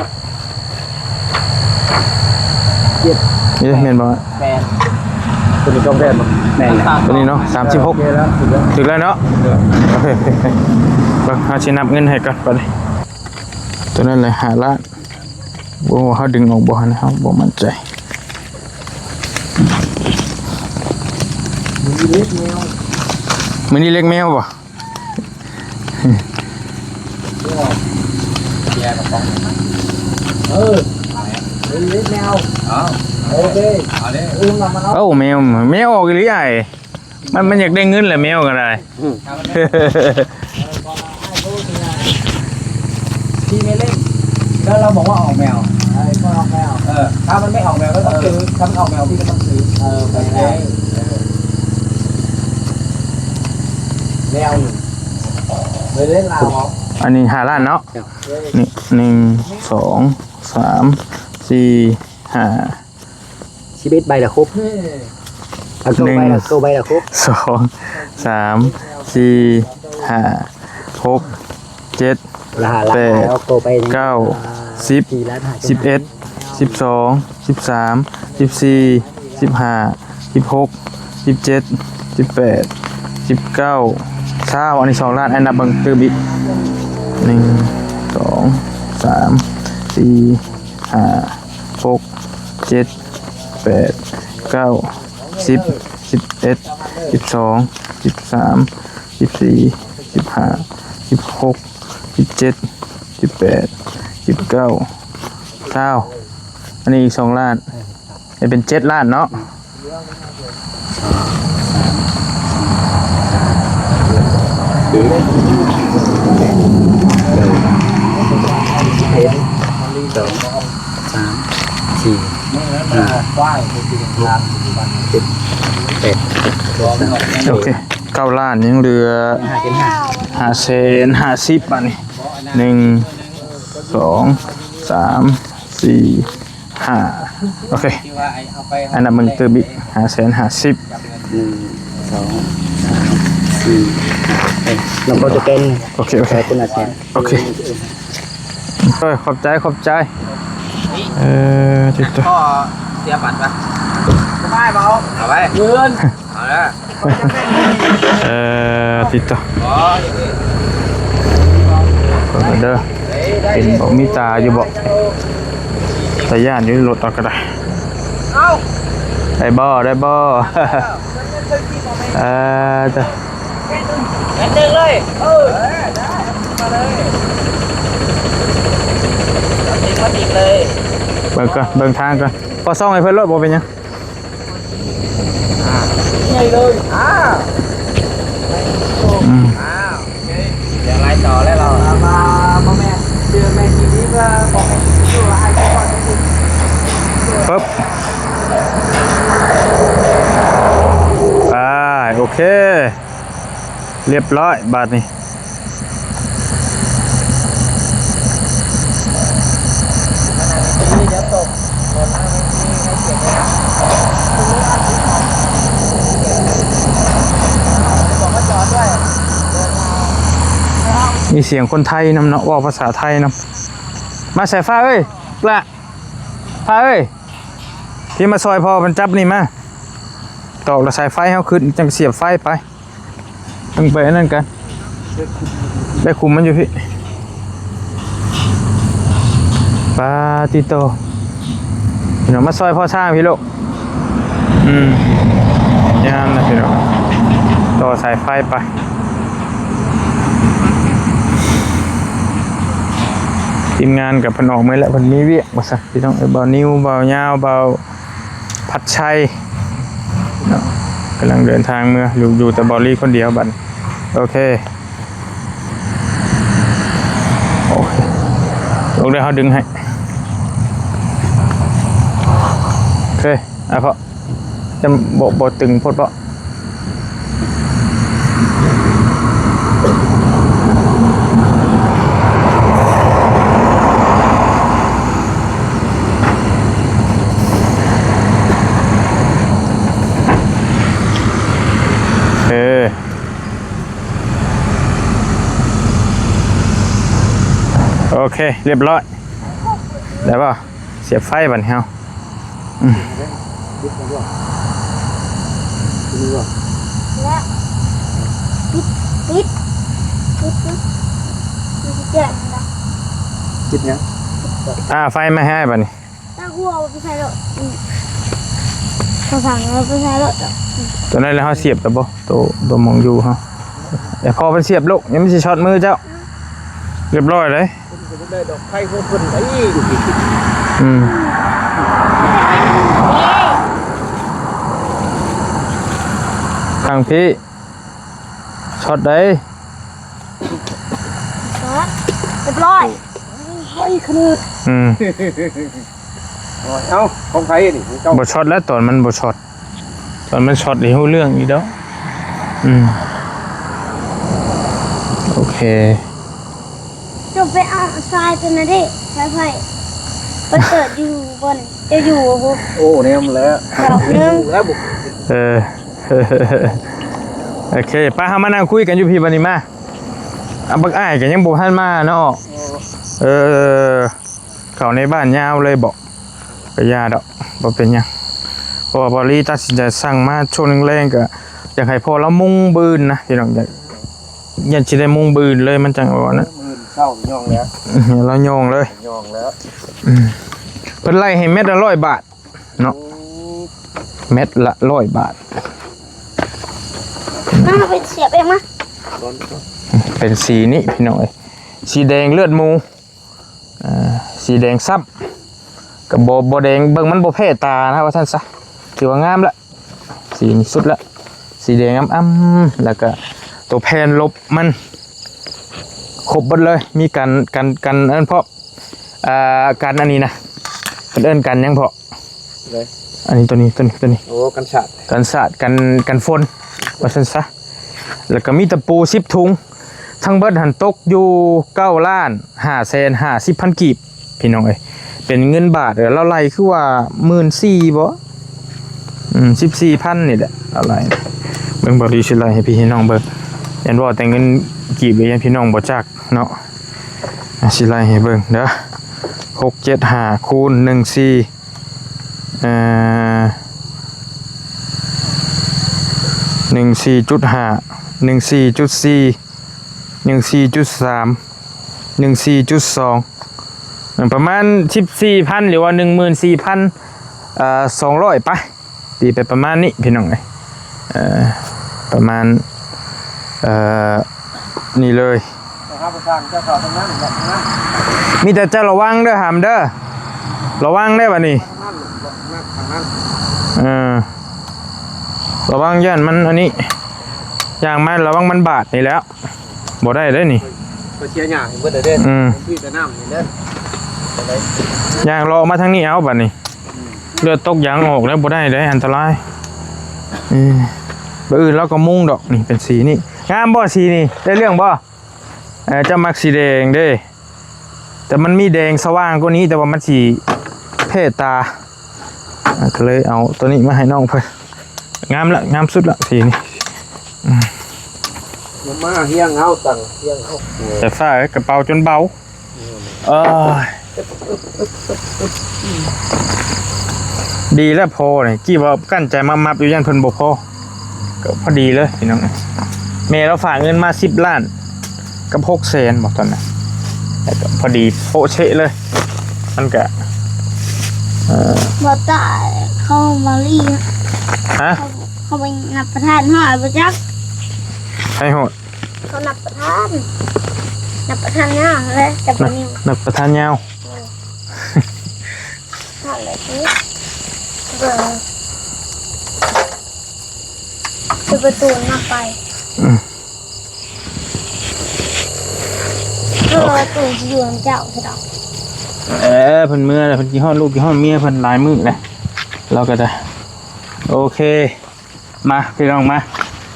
เจ็ด นี่แม่นบ่ แปด ตัวนี้ก็แปดบ่ แม่น ตัวนี้เนาะ สามสิบหก โอเคแล้ว ถูกแล้ว ถูกแล้วเนาะ โอเค โอเค โอเค เบิ่ง เฮาสินับเงินให้ก่อนบัดนี้ ตัวนั้นแหละ ห้าล้าน บ่ว่าเฮาดึงออกบ่นะ เฮาบ่มั่นใจ มื้อนี้เล็กแมว มื้อนี้เล็กแมวบ่ เบียร์กระป๋องหนึ่ง เออ มื้อนี้เล็กแมว เอา โอเค เอาเลย อุ้มนำมาเนาะ เอ้า แมว แมวออกอีหลีอ้าย มัน มันอยากได้เงินแหละ แมวก็ได้ อืม เอาเลย เออ พอมาให้รู้ทีงาน ไม่เล่น แล้วเราบอกว่าออกแมว เออ ก็ออกแมว เออ ถ้ามันไม่ออกแมวก็ต้องซื้อ เออ ถ้ามันออกแมวพี่ก็ต้องซื้อ เออ โอเค แมว เออ แมวหนึ่ง ไม่เล่นลาวเหรอ อันนี้ห้าล้านเนาะ นี่ หนึ่ง สอง สาม สี่ ห้า สิบเอ็ดใบละครบ เฮ้ย เอาเก้าใบละ หนึ่ง เก้าใบละครบ สอง สาม สี่ ห้า หก เจ็ด ละห้าล้าน แปด เอาเก้าใบหนึ่ง เก้า อ่า สิบ สี่ล้านห้า สิบเอ็ด สิบสอง สิบสาม สิบสี่ สิบห้า สิบหก สิบเจ็ด สิบแปด สิบเก้า ซาว อันนี้สองล้าน อันนับเบิ่งตื่มอีก หนึ่ง สอง สาม สี่ ห้า หก เจ็ด แปด เก้า สิบ สิบเอ็ด สิบสอง สิบสาม สิบสี่ สิบห้า สิบหก สิบเจ็ด สิบแปด สิบเก้า ซาว อันนี้อีกสองล้าน ให้เป็นเจ็ดล้านเนาะ เอ็ด สอง สาม สี่ ห้า หก เจ็ด แปด โอเค เก้าล้านยังเหลือ ห้าแสนห้าสิบ บาทนี่ หนึ่ง สอง สาม สี่ ห้า โอเค อันนั้นมึงเติมอีก ห้าแสนห้าสิบ หนึ่ง สอง สาม สี่ ห้า เอ้ย เราก็จะเป็น โอเค โอเค ขอบคุณอาจารย์ โอเค เออ ขอบใจ ขอบใจ เออ ติดตัว พ่อเสียบัตรปะ ไม่เอา เอาไว้ เงิน เอาละ เออ ติดตัว อ๋อ อย่างนี้ เปิดเด้อ เห็นบอกมีตาอยู่บอก ตาย่านอยู่ในรถเอาก็ได้ เอ้า ได้บ่ ได้บ่ เออ จ้ะ แม่นดึงเลย เออ มาเลย เอาติดมาติดเลย เบิ่งก่อน เบิ่งทางก่อน พอส่องให้เพิ่นโลด บ่เป็นหยัง อ่า ใหญ่เลย อ่า อืม อ่า โอเค เดี๋ยวไล่ต่อแล้วเรา มา มา มาแม่ เจอแม่ทีนี้ก็บอกแม่ทีนี้ว่าให้ก่อนนิดนึง ปึ๊บ อ่า โอเค เรียบร้อย บาดนี้ มีเสียงคนไทยนำเนาะ เว้าภาษาไทยนำ มาสายฟ้าเอ้ย ละ ฟ้าเอ้ย พี่มาซอยพ่อมันจับนี่มา ตอกแล้วสายไฟเฮาขึ้น จังเสียบไฟไป ต้องไปอันนั้นกัน ได้คุมมันอยู่พี่ ปาติโต พี่น้องมาซอยพ่อช่างพี่ลูก อืม ยามนะพี่น้อง ต่อสายไฟไป ทีมงานกับเพิ่นออกมาแล้ว เพิ่นมีเวียกว่าซั่นพี่น้อง เอ้ย บ่าวนิว บ่าวยาว บ่าว ผัดไชเนาะ กำลังเดินทางเมือ อยู่ อยู่แต่บอลลี่คนเดียวบัด โอเค โอเค ลงได้เขาดึงให้ โอเค อ่ะ เพราะจะบ่ บ่ตึงโพดเพราะ เออ โอเค เรียบร้อย ได้ป่ะ เสียบไฟบัดนี้เฮา อืม และปิด ปิด ปิด ปิด ปิดแจ้งนะ คิดหยัง อ่า ไฟมาให้บัดนี้ ตาหัวไปใส่รถ อืม เขาสั่งเราไปใส่รถ ตัวนั้นแล้วเฮาเสียบแล้วบ่ ตัว ตัวมองอยู่เฮา แต่พอมันเสียบลูก ยังไม่สิช็อตมือเจ้า เรียบร้อยเลย ได้ดอกไฟของเพิ่นไอ้ อืม ทางพี่ ช็อตได้ เรียบร้อย ไอ้ขนาด อืม โอ้ย เอ้า ของไผนี่ ของเจ้า บ่ช็อตแล้ว ตอนมันบ่ช็อต ตอนมันช็อตนี่ฮู้เรื่องอีกดอก อืม โอเค เจ้าไปเอาทรายตัวนั้นดิ ไผๆ ไปเกิดอยู่บ่อน เจ้าอยู่บ่ โอ้ แนมแล้ว ดอกหนึ่ง แล้วบุก เออ โอเค ไป เฮามานั่งคุยกันอยู่พี้บัดนี้มา อ่ะ บักอ้ายก็ยังบ่ทันมาเนาะ เออ เข้าในบ้านยาวเลยบ่ ก็อย่าดอก บ่เป็นหยัง เพราะว่าบ่าวลีตัดสินใจสั่งมาช่วงแลงๆ ก็อยากให้พ่อลาวมุงมื้ออื่นนะพี่น้อง อยาก อยากสิได้มุงมื้ออื่นเลย มันจั่งว่านะ มื้ออื่นเช้าย่องแล้ว ลาวย่องเลย ย่องแล้ว อืม เพิ่นไล่ให้เม็ดละร้อยบาทเนาะ อืม เม็ดละร้อยบาท มาเป็นเสียบเองมา เป็นสีนี้พี่น้องเอ้ย สีแดงเลือดหมู อ่า สีแดงซ้ำ ก็บ่ บ่แดง เบิ่งมันบ่แพ้ตานะ ว่าซั่นซะ ถือว่างามละ สีนี้สุดละ สีแดงอ่ำๆ แล้วก็ตัวแผ่นลบมัน ครบเบิดเลย มีกัน กัน กันอันนั้นพร้อม อ่า กันอันนี้นะ เพิ่นเอิ้นกันหยังพอ เลย อันนี้ ตัวนี้ ตัวนี้ ตัวนี้ โอ้ กันสาด กันสาด กัน กันฝน ว่าซั่นซะ แล้วก็มีตะปูสิบถุง ทั้งเบิดหั้นตกอยู่เก้าล้านห้าแสนห้าสิบพันกีบ พี่น้องเอ้ย เป็นเงินบาท เออ ลาวไล่คือว่าหมื่นสี่บ่ อืม สิบสี่พันนี่แหละ ลาวไล่ เบิ่ง บ่าวลีสิไล่ให้พี่ให้น้องเบิ่ง ย้านเว้าแต่เงินกีบ ย้านพี่น้องบ่จักเนาะ อ่ะ สิไล่ให้เบิ่งเด้อ หกเจ็ดห้า คูณ หนึ่งสี่ เอ่อ หนึ่งสี่จุดห้า หนึ่งสี่จุดสี่ หนึ่งสี่จุดสาม หนึ่งสี่จุดสอง ประมาณสิบสี่พัน หรือว่าหนึ่งหมื่นสี่พัน เอ่อ สองร้อย ไป ตีไปประมาณนี้พี่น้องเอ้ย เอ่อ ประมาณ เอ่อ นี่เลย นะครับ ประธานเจ้าเขาตรงนั้น ตรงนั้น มีแต่เจ้าระวังเด้อ หามเด้อ ระวังเด้อบัดนี้ ตรงนั้น ตรงนั้น ตรงนั้น เออ ระวังย้านมันอันนี้ ย่างมาระวังมันบาดนี่แหล้ว บ่ได้เด้อนี่ ไปเสียหญ้าให้เบิดเด้อ อืม ซื้อแต่น้ำนี่เด้อ ย่างเลาะมาทางนี้เอาบัดนี้ เลือดตกยางออกแล้วบ่ได้เด้อ อันตราย เออ บ่อื่นลาวก็มุงดอก นี่เป็นสีนี่ งามบ่สีนี่ ได้เรื่องบ่ เออ เจ้ามักสีแดงเด้ แต่มันมีแดงสว่างกว่านี้ แต่ว่ามันสิแพ้ตา อ่ะ ก็เลยเอาตัวนี้มาให้น้องเพิ่น งามละ งามสุดละสีนี้ อืม มาเฮียงเอาตัง เฮียงเอา แต่ฝ้ากระเป๋าจนเบา เอ้ย ดีแล้วพอนี่ กี้ว่ากั้นใจมามับอยู่ ย้านเพิ่นบ่พอ ก็พอดีเลยพี่น้อง แม่ลาวฝากเงินมาสิบล้าน กับหกแสน บอกตอนนั้น แล้วก็พอดีโป๊ะเช๊ะเลย มันก็ เอ่อ บ่ตาย เขามาลี ฮะ เขา เขาไปนับประธานฮอดบ่จัก ให้โหด เขานับประธาน นับประธานยาวเลย แต่บ่นิว นับประธานยาว เออ นั่นแหละสิ เออ คือประตูนับไป อืม เออ ประตูสิอยู่นำเจ้าซะดอก เออ เพิ่นเมือแล้ว เพิ่นคิดฮอดลูกคิดฮอดเมียเพิ่นหลายมื้อแล้ว ลาวก็ได้ โอเค มาพี่น้องมา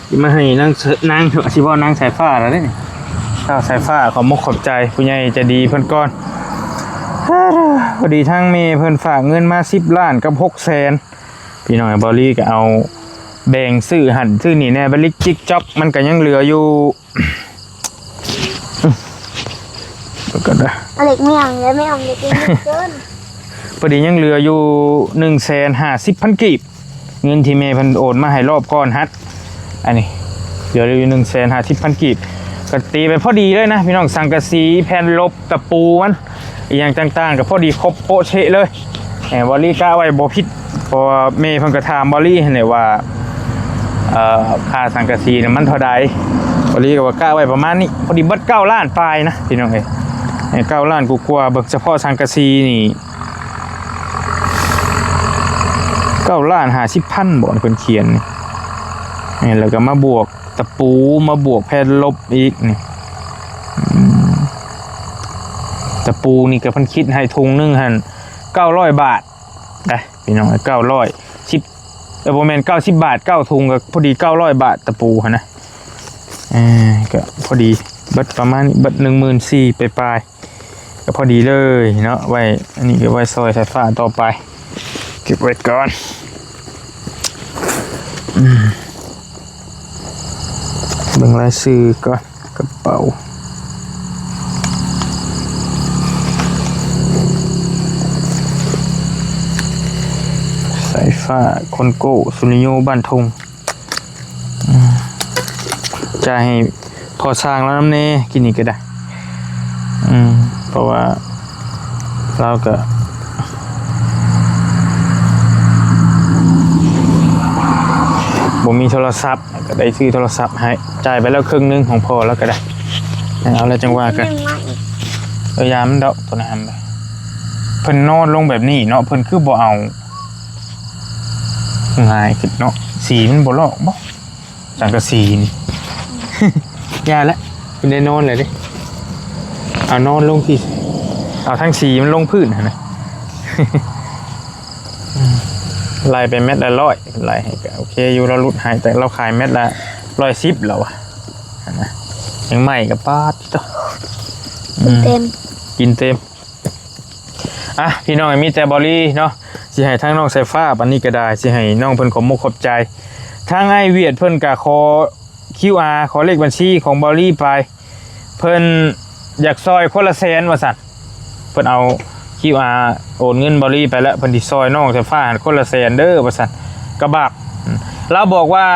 สิมาให้นาง นาง สิเว้านางสายฟ้าแล้วเด้นี่ สาวสายฟ้าขอมกขอบใจผู้ใหญ่ใจดีเพิ่นก่อน พอดีทางแม่เพิ่นฝากเงินมาสิบล้านกับหกแสน พี่น้อง บ่าวลีก็เอาแบ่งซื้อหั่นซื้อนี่แหน่ บ่าวลีจิกจ๊อกมันก็ยังเหลืออยู่ ก็ได้ อเล็กไม่เอาแล้ว ไม่เอาเล็กเกิน พอดียังเหลืออยู่หนึ่งแสนห้าสิบพันกีบ เงินที่แม่เพิ่นโอนมาให้รอบก่อนหั้น อันนี้เหลืออยู่หนึ่งแสนห้าสิบพันกีบ ก็ตีไปพอดีเลยนะพี่น้อง สังกะสี แผ่นลบ ตะปูมัน อีหยังต่างๆ ก็พอดีครบโป๊ะเช๊ะเลย เอ่อ บ่าวลีกะไว้บ่ผิด เพราะว่าแม่เพิ่นก็ถามบ่าวลีหั่นแหละว่า เอ่อ ค่าสังกะสีเนี่ยมันเท่าใด บ่าวลีก็ว่ากะไว้ประมาณนี้ พอดีเบิดเก้าล้านปลายนะพี่น้องเอ้ย เอ่อ เก้าล้านกว่าๆ เบิ่งเฉพาะสังกะสีนี่ เก้าล้านห้าสิบพันบ่ เพิ่นเขียนนี่ เอ่อ แล้วก็มาบวกตะปู มาบวกแผ่นลบอีกนี่ อืม ตะปูนี่ก็เพิ่นคิดให้ถุงหนึ่งหั่นเก้าร้อยบาท ได้พี่น้อง เก้าร้อยสิบ เออ บ่แม่น เก้าสิบบาท เก้าถุงก็พอดี เก้าร้อยบาท ตะปูหั่นนะ เออ ก็พอดี เบิดประมาณนี้ เบิด หนึ่งหมื่นสี่ ปลายๆ ก็พอดีเลยเนาะ ไว้ อันนี้ก็ไว้ซอยสายฟ้าต่อไป เก็บไว้ก่อน อืม เบิ่งรายชื่อก่อน กระเป๋า สายฟ้า คนโก้ สุริโย บ้านทุ่ง อืม จ่ายให้พ่อช่างแล้วนำแน่ กินนี่ก็ได้ อืม เพราะว่า เราก็ บ่มีโทรศัพท์ ก็ได้ซื้อโทรศัพท์ให้ จ่ายไปแล้วครึ่งหนึ่งของพ่อแล้วก็ได้ เอาแล้วจังว่ากัน หนึ่งมาอีก เออ ยามันดอกตัวนั้นไป เพิ่นนอนลงแบบนี้เนาะ เพิ่นคือบ่เอา ง่ายขึ้นเนาะ สีมันบ่ลอกบ่ สังกะสีนี่ อย่าละ เพิ่นได้นอนเลยเด้ เอานอนลงที่ เอาทั้งสีมันลงพื้นหั่นนะ ไล่ไปเม็ดละร้อย ไล่ให้ก็โอเคอยู่ เราลดให้ แต่เราขายเม็ดละร้อยสิบแล้วอะหั่นนะ ยังใหม่กับปาดติโต อืม เต็ม กินเต็ม อ่ะ พี่น้อง มีแต่บอลลี่เนาะ สิให้ทางน้องสายฟ้า ปานนี้ก็ได้ สิให้น้องเพิ่นขอบมกขอบใจ ทางอ้ายเวียดเพิ่นก็ขอ คิวอาร์ ขอเลขบัญชีของบอลลี่ไป เพิ่นอยากซอยคนละแสนว่าซั่น เพิ่นเอา คิวอาร์ โอนเงินบอลลี่ไปแล้ว เพิ่นสิซอยน้องสายฟ้าคนละแสนเด้อว่าซั่น กะบาป อืม ลาวบอกว่า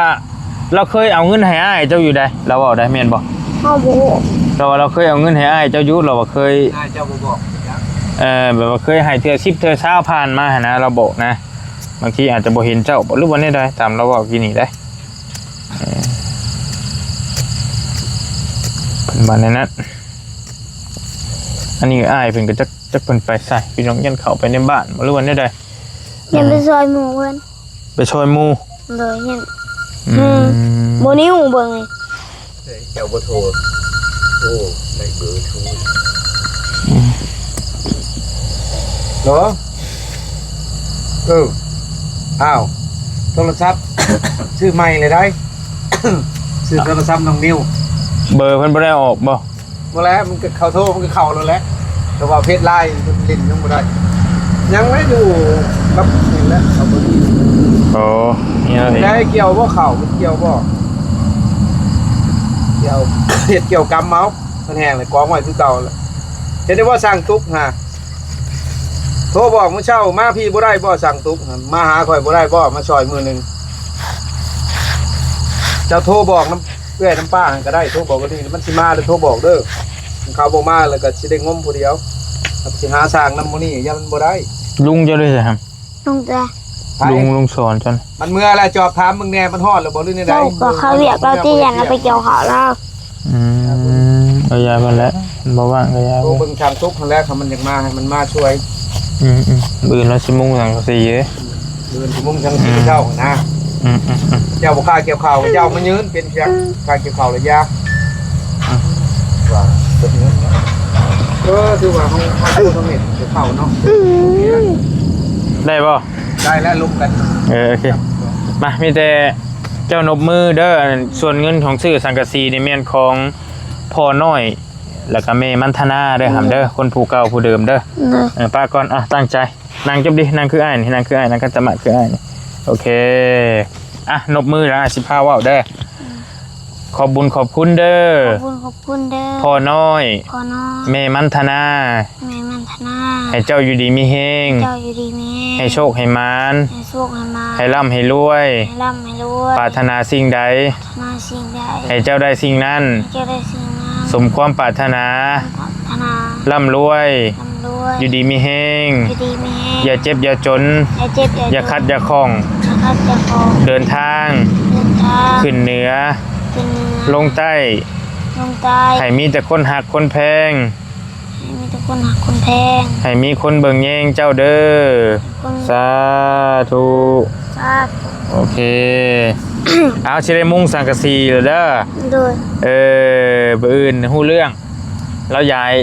ลาวเคยเอาเงินให้อ้ายเจ้าอยู่ใด ลาวเว้าได้แม่นบ่ เฮาบ่ฮู้ ลาวว่าลาวเคยเอาเงินให้อ้ายเจ้าอยู่ ลาวว่าเคย อ้ายเจ้าบ่บอก เอ่อ แบบว่าเคยให้เทื่อสิบเทื่อซาวผ่านมาหั่นนะ ลาวบอกนะ บางทีอาจจะบ่เห็นเจ้าบ่ หรือว่าแนวใด ตามลาวเว้ากี้นี่ได้ เอ่อ เพิ่นว่าแนวนั้น อันนี้อ้ายเพิ่นก็จัก จักเพิ่นไปใส พี่น้อง ยันเข้าไปในบ้านบ่ หรือว่าแนวใด ยันไปซอยหมู่เพิ่น ไปซอยหมู่ โดย ยัน อืม อืม บ่นิวเบิ่งนี่ เอ้ย เจ้าบ่โทร โอ้ ได้เบอร์โทร อืม เหรอ เออ อ้าว โทรศัพท์ ซื้อใหม่เลยได้ ซื้อโทรศัพท์น้องนิว เบอร์เพิ่นบ่ได้ออกบ่ บ่แล้ว มันก็เข้าโทร มันก็เข้าแล้วแหละ แต่ว่าเพจไลน์มันเล่นยังบ่ได้ ยังไม่อยู่กับนี่แหละ เขาบ่มี โอ้ นี่เลย ได้เกี่ยวบ่ เข้ามันเกี่ยวบ่ เกี่ยว เฮ็ดเกี่ยวกำเอา มันแห้งเลย กองไว้คือเก่าแล้ว เฮ็ดได้บ่ สั่งตุ๊กฮะ โทรบอกมื้อเช้า มาพี่บ่ได้บ่ สั่งตุ๊กฮะ มาหาข่อยบ่ได้บ่ มาซอยมื้อหนึ่ง เจ้าโทรบอกนำเอื้อยนำป้าหั่นก็ได้ โทรบอกว่านี่ มันสิมาแล้วโทรบอกเด้อ เขาบ่มาแล้วก็สิได้งมผู้เดียว สิหาสร้างนำมื้อนี้ ย่านมันบ่ได้ ลุงเจ้าด้วยสิครับ ลุงจ้ะ ไป ลุง ลุงสอนจัน มันเมื่อแล้ว จอบถามมึงแน่ มันฮอดแล้วบ่ หรือแนวใด เจ้าก็เขาเวียกเราตี้ ย่านเราไปเกี่ยวข้าวแล้ว อืม ก็ยามันแหละ มันบ่ว่างก็ยา โอ้ เบิ่งทางทุกข์หั่นแหละ ถ้ามันอยากมา ให้มันมาช่วย อืม อืม มื้ออื่นเราสิมุ่งสังกะสีเด้ มื้ออื่นสิมุ่งสังกะสี อืม เจ้านะ อืม อืม อืม เจ้าบ่กล้าเกี่ยวข้าว เจ้ามายืนเป็นเพียง กล้าเกี่ยวข้าวแล้วยาก อืม ว่าเป็นเงิน เออ ถือว่าเฮา เฮาอยู่ทางนี้เกี่ยวข้าวเนาะ ได้บ่ ได้แล้ว ลงกัน เออ โอเค มา มีแต่เจ้านบมือเด้อ อันส่วนเงินของซื้อสังกะสีนี่แม่นของพ่อน้อย แล้วก็แม่มันธนาเด้อ อืม ครับเด้อ คนผู้เก่าผู้เดิมเด้อ เด้อ เออ ป้าก่อน อ่ะ ตั้งใจ นั่งจบดิ นั่งคืออ้ายนี่ นั่งคืออ้าย นั่งคัดสมาธิคืออ้ายนี่ โอเค อ่ะ นบมือแล้ว อ่ะ สิพาเว้าเด้อ อืม ขอบบุญขอบคุณเด้อ ขอบบุญขอบคุณเด้อ พ่อน้อย พ่อน้อย แม่มันธนา แม่มันธนา ให้เจ้าอยู่ดีมีแฮง เจ้าอยู่ดีมีแฮง ให้โชคให้หมาน ให้โชคให้หมาน ให้ร่ำให้รวย ให้ร่ำให้รวย ปรารถนาสิ่งใด ปรารถนาสิ่งใด ให้เจ้าได้สิ่งนั้น ให้เจ้าได้สิ่งนั้น สมความปรารถนา สมความปรารถนา ร่ำรวย ร่ำรวย อยู่ดีมีแฮง อยู่ดีมีแฮง อย่าเจ็บอย่าจน อย่าเจ็บอย่าจน อย่าขัดอย่าข้อง อย่าขัดอย่าข้อง เดินทาง เดินทาง ขึ้นเหนือ ขึ้นเหนือ ลงใต้ ลงใต้ ให้มีแต่คนฮักคนแพง ให้มีแต่คนฮักคนแพง ให้มีคนเบิ่งแยงเจ้าเด้อ คน สาธุ สาธุ โอเค เอา สิได้มุงสังกะสีแล้วเด้อ โดย เออ มื้ออื่นฮู้เรื่อง แล้วย้าย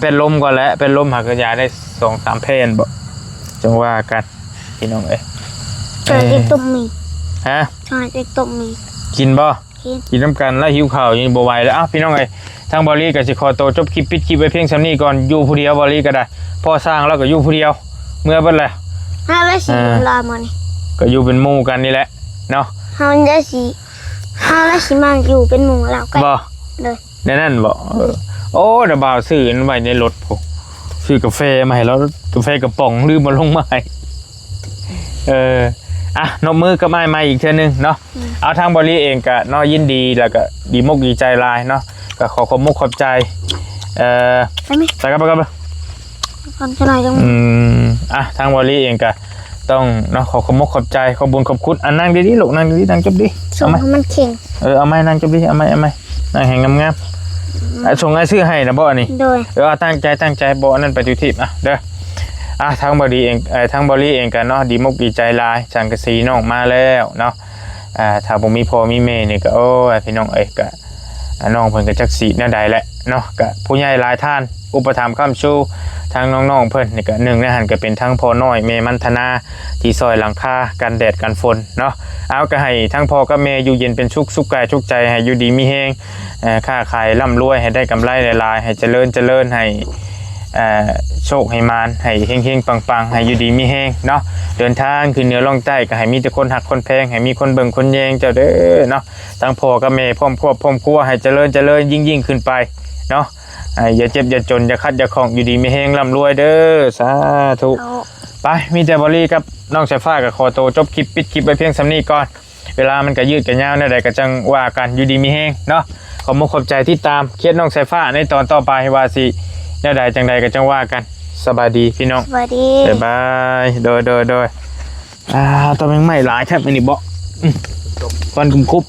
เป็นลมก่อนแหละ เป็นลมหากะยาได้สองสามแผ่นบ่ จังว่ากัน พี่น้องเอ้ย เจอเด็กต้มมี ฮะ เจอเด็กต้มมี กินบ่ กิน กินน้ำกันแล้วหิวข้าวยังบ่ไหวแล้ว อ้าว พี่น้องเอ้ย ทางบอลลี่ก็สิขอตัวจบคลิป ปิดคลิปไว้เพียงส่ำนี้ก่อน อยู่ผู้เดียว บอลลี่ก็ได้ พ่อสร้างแล้วก็อยู่ผู้เดียว เมื่อเบิดแหละ ห้าและสี่ อ่า ลามานี่ ก็อยู่เป็นหมู่กันนี่แหละ เนาะ ห้าและสี่ ห้าและสี่มันอยู่เป็นหมู่เราก็ บ่ เลย ในนั่นบ่ เออ โอ้ระบ่าวซื้ออันไว้ในรถพุ้น ซื้อกาแฟมาให้แล้ว กาแฟกระป๋องลืมมาลงมาให้ เออ อ่ะ นบมือกับอ้ายใหม่อีกเทื่อนึงเนาะ เอาทางบอลลี่เองก็เนาะ ยินดีแล้วก็ดีมกดีใจหลายเนาะ ก็ขอขอบมกขอบใจ เอ่อ ไปไหม ไปกันไปกันไป ฟังจะหน่อยจัง อืม อ่ะ ทางบอลลี่เองก็ต้องเนาะ ขอขอบมกขอบใจ ขอบบุญขอบคุณ อ่ะ นั่งดีๆ ลูก นั่งดีๆ นั่งจบดี ส่ง เอาไหม ให้มันเข่ง เออ เอาไหม นั่งจบดี เอาไหม เอาไหม นั่งให้งามๆ อ่ะ ส่งไอ้ซื้อให้นะบ่อันนี้ โดย เออ เอาตั้งใจ ตั้งใจ บ่อันนั้นไปทุกทีอ่ะ เด้อ อ่ะ ทางบอลลี่เอง เอ่อ ทางบอลลี่เองก็เนาะ ดีมกดีใจหลาย สังกะสีน้องมาแล้วเนาะ อ่า ถ้าบ่มีพ่อมีแม่นี่ก็ โอ้ย พี่น้องเอ้ย ก็ อ่า น้องเพิ่นก็จักสิแนวใดแหละเนาะ ก็ผู้ใหญ่หลายท่าน อุปถัมภ์ค้ำชู ทางน้องๆเพิ่นนี่ก็ หนึ่งในหั้นก็เป็นทั้งพ่อน้อยแม่มันธนา ที่ซอยหลังคากันแดดกันฝนเนาะ เอา ก็ให้ทั้งพ่อกับแม่อยู่เย็นเป็นสุข สุขกายสุขใจ ให้อยู่ดีมีแฮง เอ่อ ค้าขายร่ำรวย ให้ได้กำไรหลายๆ ให้เจริญเจริญ ให้ เอ่อ โชคให้หมาน ให้เฮงๆปังๆ ให้อยู่ดีมีแฮงเนาะ เดินทางขึ้นเหนือล่องใต้ก็ให้มีแต่คนฮักคนแพง ให้มีคนเบิ่งคนแยงเจ้าเด้อเนาะ ทั้งพ่อกับแม่พร้อมครอบพร้อมครัว ให้เจริญเจริญยิ่งๆขึ้นไปเนาะ อ่า อย่าเจ็บอย่าจน อย่าขัดอย่าข้อง อยู่ดีมีแฮงร่ำรวยเด้อ สาธุ เอา ไป มีแต่บอลลี่กับน้องสายฟ้าก็ขอตัวจบคลิป ปิดคลิปไว้เพียงส่ำนี้ก่อน เวลามันก็ยืดก็ยาวแนวใดก็จังว่ากัน อยู่ดีมีแฮงเนาะ ขอบมกขอบใจติดตาม เคสน้องสายฟ้าในตอนต่อไปว่าสิแนวใดจังใดก็จังว่ากัน สบายดีพี่น้อง สวัสดี บ๊ายบาย โดย โดย โดย อ่า ตอนแมงใหม่หลายแทบไม่นี่บ่อืมควันคุบ